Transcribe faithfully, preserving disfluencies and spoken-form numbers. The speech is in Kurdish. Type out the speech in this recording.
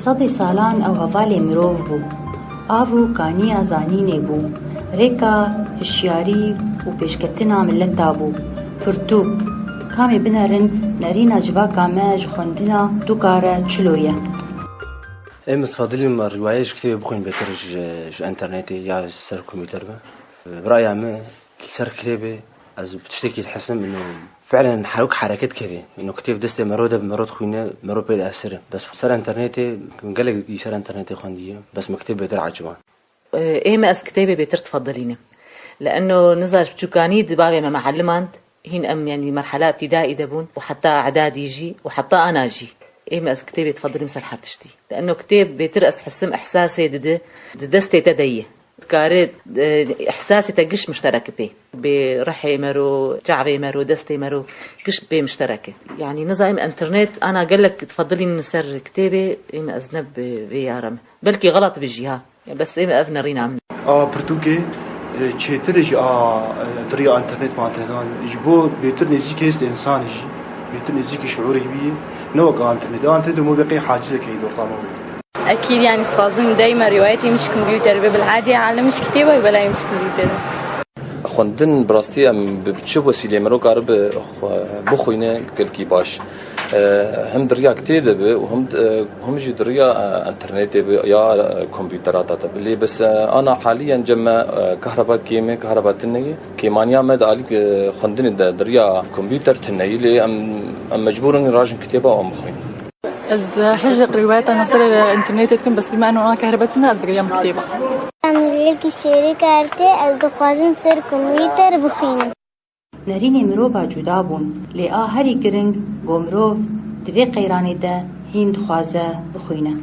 Sedê salan ew hevalê mirov bû. Av û kaniya zanînê bû. Rêka hişyarî û pêşketina mileta bû. Pirtûk. Kamê binerin nerîna civaka me ji xwendina dûka re çilo ye. Ê Mistefa Dilî, me rîwayê ji kitêbê bixwîn bêtir ji, ji enternetê ya ji ser kompîter be. Bi raya min, li ser kitêbê ez bi tiştekî dihesim, ino fiilen her wek hereket kevê. Ino kitêb destê mero de, bi mero dixwîne, mero pê diesire. Bes ser enternetê, min gelek yî ser enternetê xwendiye, bes min kitêb bêtir eciban. Ê me ez kitêbê bêtir difedilînim. Li eno niza ji biçûkanî di bavê me mealiman, hîn em, yanî merhala îbtidaî de bûn û heta îdadî jî û heta ana jî. Ê me ez kitêbê difedilînim ser her tiştî. Li eno kitêb bêtir ez dihesim ihsasê dide, di destê te de ye. Dikare, e, ihsasê te giş mişterek pê. Bê rihê mero, çavê mero, destê mero, giş pê mişterek e. Yanî niza em internet, ana gelek difedilînin ser kitêbê, ê me ez ne bi vê yara me. Belkî xelat bi jî ha. Ya bes ê me ev nerîna min. A pirtûkê, e, çêtir e ji a, e, di riya internet, ma internetan ji bo bêtir nêzîkî hêst însanî jî, bêtir nêzîkî şiûrê wî ye, ne wek a internetê. A internetê mobeqê hacizek heye dorta me wê. Ekîd, yanî, ez dixwazim dayîma rîwayetê min ji kompûter be, bil adê alim ji kitêba, belayê min ji kompûter be. Xwendin bi rastî em bi çi wesîlê mero karibe xwe bixwîne gelkî baş. E, him di riya kitêb de be û him, e, him jî di riya, e, internetê be ya, e, kompûtera te de be. Lê bes, e, ana halî, yan cem me, e, kahreba kêm e, kahreba tune ye. Kêmaniya me di alî, e, xwendinê de di riya kompûter tune ye, lê em, em mecbûr in rajin kitêba û em bixwînin. Ez hej rîwayeta nûserê li internetê dikim, bes bî me eno ana kahreba tune, ez bigiriyam kitêba. Em ji gelkî şêrî kartê, ez dixwazim ser kompûter bixwînim. Nerînê mirova cuda bûn, lê a herî giring, ku mirov di vê qeyranê de hîn dixwaze bixwîne.